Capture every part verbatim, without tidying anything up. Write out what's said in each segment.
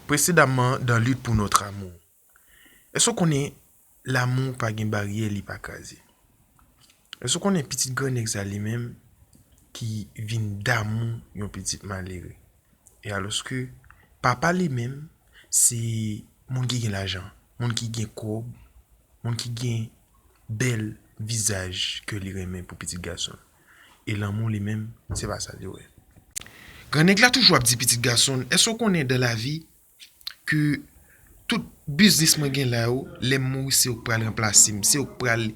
Précédemment dans Lutte pour notre amour. Èske w konnen lanmou pa gen baryè, li pa kraze? Èske w konnen pitit grannèg sa li menm ki vin damou yon pitit malere? E alòske papa li menm se moun ki gen lajan, moun ki gen kòb, moun ki gen bèl vizaj ke li renmen pou pitit gason l. E lanmou li menm, se pa sa li wè. Grannèg la toujou ap di pitit gason l, èske w konnen dan lavi ke tout biznis mwen gen la yo, lè m mouri, se ou k pral ranplase m, se ou k pral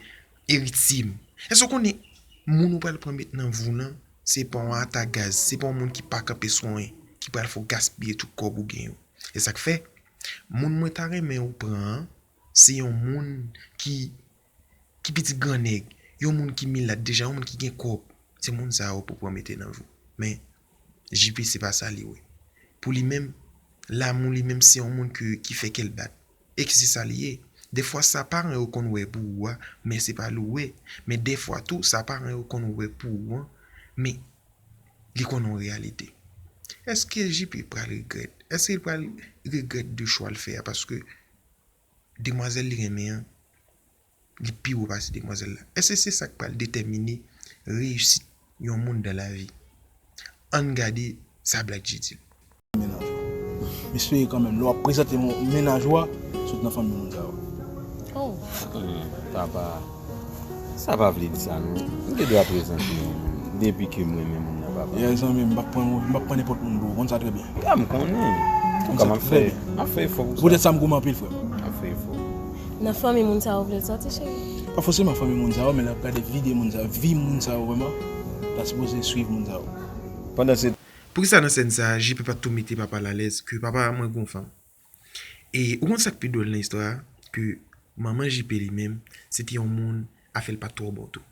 eritye m? Èske w konnen moun ou pral pran met nan vi w lan, se pa yon ata gaz, se pa yon moun ki pa kanpe sou anyen, ki pral fè w gaspiye tout kòb ou gen yo? E sa k fè, moun mwen ta renmen ou pran an, se yon moun ki, ki pitit grannèg, yon moun ki milat deja, yon moun ki gen kòb. Se moun sa yo pou pran mete nan vi w. Men, J P se pa sa li wè. Pou li menm, lanmou li menm se yon moun ke, ki fè kè l bat. E ki se sa li ye. Dèfwa sa paran yo konn wè pou ou a, men se pa li w wè. Men dèfwa tou, sa paran yo konn wè pou ou an, men li konn yon reyalite. Èske J P pral regrèt? Èske li pral regrèt de chwa l fè a? Paske demwazèl li renmen an, li pi wo pase demwazèl la. Èske se sa k pral detèmine reyisit yon moun dan lavi? Ann gade sa Black G di l. Mennaj ou. M espere kanmenm lè w ap prezante mennaj ou a, sot nan fanmi moun sa yo. Oh. Papa, sa pa vle di sa non. M te dwe prezante yon moun depi ke m renmen moun nan, papa. Yeah, zanmi m, m p ap pran, m p ap pran nenpòt moun bro, ou konn sa trè byen. Ya, m konnen. Ou konn sa trè byen. M ap fè efò pou sa. Poutèt sa m goumen anpil, frè m. M ap fè efò. Nan fanmi moun sa yo vle l sòti, cheri? Pa fòseman fanmi moun sa yo, men lè w ap gade vi de moun sa yo, vi moun sa yo vrèman, ta sipoze swiv moun sa yo. Pandan se Poukisa nan sèn sa, J P pa t tou mete papa l alèz ke papa mwen gen yon fanm? E ou konn sa k pi dwòl nan istwa a? Ke manman J P li menm, se te yon moun afè l pa t twò bon tou.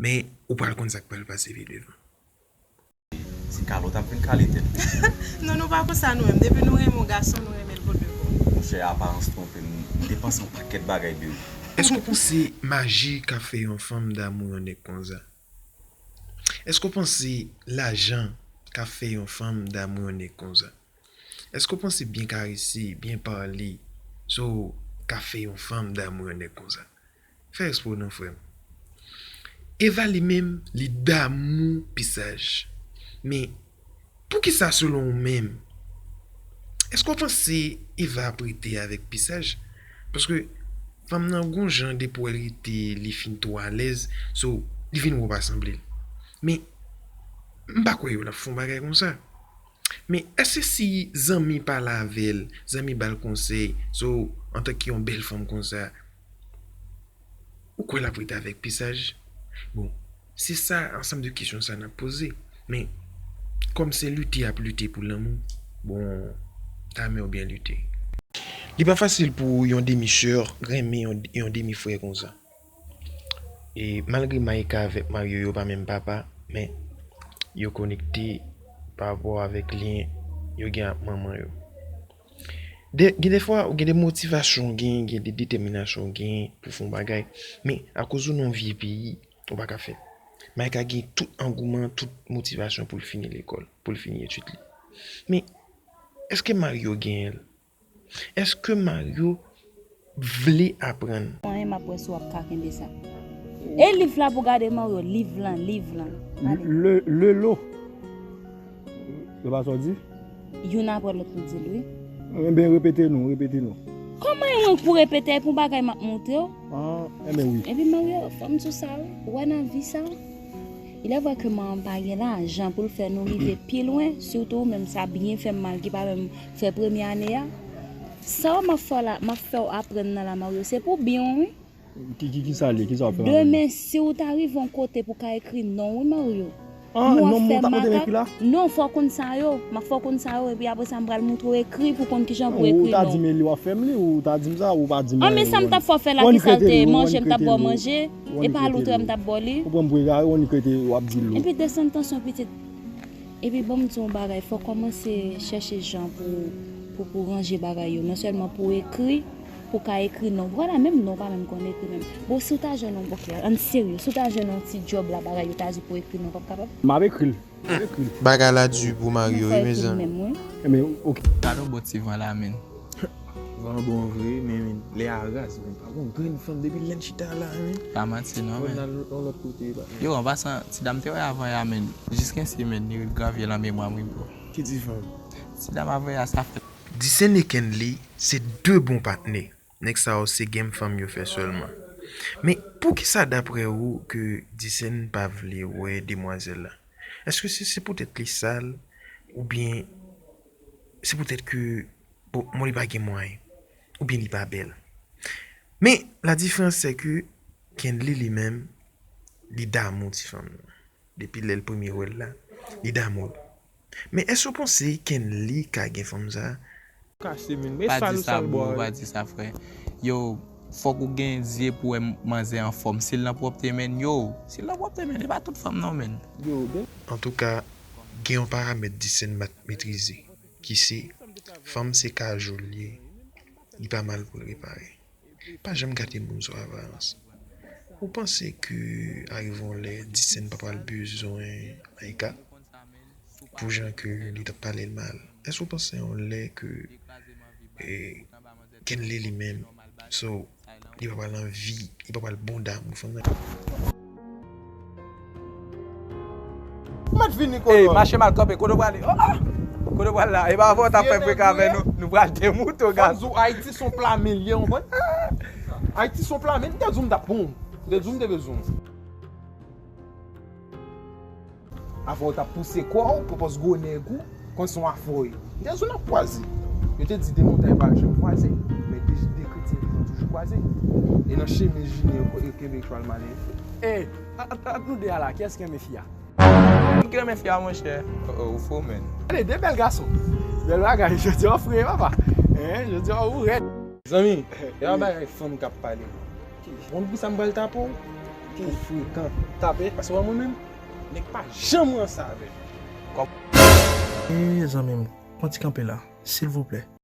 Men ou pral konn sa k pral pase pi devan. Se kale w t ap vin kale tèt li. Non, nou pa konsa nou menm. Depi nou renmen yon gason, nou renmen l pou de bon. Monchè, aparans twonpe m. M te panse yon pakèt bagay de ou. Èske w panse maji ka fè yon fanm damou yon nèg konsa? Èske w panse lajan ka fè yon fanm damou yon nèg konsa? Èske w panse byen karese, byen pale, so, ka fè yon fanm damou yon nèg konsa? Fè espò w non, frè m. Eva li menm, li damou Pisaj. Men, poukisa selon ou menm? Èske w panse Eva ap rete avèk Pisaj? Paske fanm nan gon jan depi w wè l rete, li fin twò alèz, so, li vin wè w pa sanble l. Men, m pa kwè yo l ap fè yon bagay konsa. Men èske si zanmi pale avè l, zanmi ba l konsèy, so antanke yon bèl fanm konsa, ou kwè l ap rete avèk Pisaj? Bon, se sa ansanm de kesyon sa n ap poze. Men kòm se lite y ap lite pou lanmou, bon, ta renmen w byen lite. Li pa fasil pou yon demi sè renmen yon, yon demi frè konsa. E malgre Maïka avèk Mario yo pa menm papa, men yo konekte pa rapò avèk lyen yo gen ak manman yo. De, gen de fwa, ou gen de motivasyon w genyen, gen de detèminasyon w genyen pou w fè yon bagay, men akoz ou nan yon vye peyi, ou pa ka fè l. Maïka gen tout angouman, tout motivasyon pou l fini lekòl, pou l fini etid li. Men, èske Mario genyen l? Èske Mario vle aprann? Mwen menm m ap wè si w ap ka kenbe sa. E liv la pou gade Mario, liv lan, liv lan. Gade. Le, le lo. Se pa sa w di? Youn apre lòt nou di l wi. Enben repete nou, repete nou. Kòman e mwen k pou repete epi yon bagay m ap montre w? Ah, enben wi. Epi Mario, fò m di w sa wi, ou wè nan vi sa, il est vrai ke manman m pa gen lajan pou l fè nou rive pi lwen, sitou ou menm sa byen fè m mal ki pa menm fè premye ane a. Sa w m ap fè w la, m ap fè w aprann nan la Mario, se pou byen w wi. Ki, ki, ki sa l ye? Ki sa w ap fè m aprann? Demen, si w ta rive yon kote pou w ka ekri non w wi Mario. Ah, non m ou t ap mande m ekri la? Non, fò w konn sa yo. M ap fè w konn sa yo, epi apre sa m pral montre w ekri pou w konn kijan pou w ekri non w. Ou ta di m li w ap fè m li, ou ta di m sa, ou pa di m anyen. An men sa m t ap fè w fè la, ki sa l te ye? Manje m t ap ba w manje, e pa loutre m t ap ba w li. Ou pran m pou egare, w annik rete w ap di l. Epi desann tansyon pitit. Epi ban m di w yon bagay, fò w kòmanse chèche jan pou, pou, pou ranje bagay yo. Non sèlman pou w ekri, Pou ka ekri non. Vwala, menm non, ou pa menm konn ekri menm. Bon, si w ta jwenn yon, ok, ann serye, si w ta jwenn yon ti djòb la, bagay yo ta di pou ekri non, w p ap kapab? M ap ekri l. M ap ekri l. Bagay la di pou Mario, wi, mezanmi. Menm, wi. Ebyen, ok. Gade yon bon ti van la, menn. Van bon vre, men, men lè a raz, men pa gon grenn fanm depi lè n chita la, men. Pa manti, non, Mwen men. Al yon lòt kote, pa. Yo, an pasan, ti dam te wè avan ya, menn. Jis gen si, menn, li gravye nan memwa m, wi, bro. Ki ti fanm? Ti dam avan ya, sa fè. Disen e Kenley se de bon patnè. Nèg sa yo se game fanm yo fè sèlman. Men poukisa daprè ou ke Disen pa vle wè demwazèl la? Èske se se poutèt li sal oubyen se poutèt ke bon, li pa gen mwayen oubyen li pa bèl? Men la diferans se ke Kenley li menm li damou ti fanm nan. Depi lè l premye wè l la, li damou l. Men èske w panse Kenley ka gen fanm sa? Kase men, men Pa sal di ou sa, sal bro, bwa. Pa di sa, frè. Yo, fòk ou gen zye pou wè manzè anfòm. Si l nan pwòpte, menn, yo. Si l nan pwòpte, menn, e pa tout fanm non, menn. Yo, ben. Antouka, gen yon paramèt Disen mat metrize, ki se, fanm se kajou l ye, li pa mal pou l repare. Pa janm gade moun sou aparans. Ou panse ke arive yon lè Disen pa pral bezwen Aika? Pou jan ke li t ap pale l mal? Èske w panse yon lè ke eh, Kenley li menm, so, li pa pral anvi, li pa pral bon damou fanm nan? Ou mèt vini Ey, kolon. Mache mal kanpe, kote w prale? Oh, ah! Kote w pral la? E pa avan w t ap fè freka avè nou, nou pral demouto, Fòk gason. Di w Ayiti se yon pla men l ye, ou konprann? Ayiti se yon pla men, m te di w m t ap pran w. M te di w m te bezwen w. Afè w t ap pouse kò w pou pòs gwo nèg ou, konn se yon afè w ye. M te di w n ap kwaze. Yo te di de montay pa janm kwaze, men de, de kretyen vivan toujou kwaze. E nan chemen Jinè yo, yo kenbe chwal malen. E, ant, ant nou de a la, kiyès ki renmen fi a? M ki renmen fi a, monchè. Oh, oh, ou fou, menn. Gade, de bèl gason. Bèl bagay, jodi a w fre, papa. Hein, jodi a ou rèd. Zanmi, e pa bagay fanm k ap pale. Ou konn pou sa m pral tape w? Ou frekan. Tape, paske wè mwen menm, nèg pa janm ranse avè m. E zanmi m, pran ti kanpe la, silvouplè.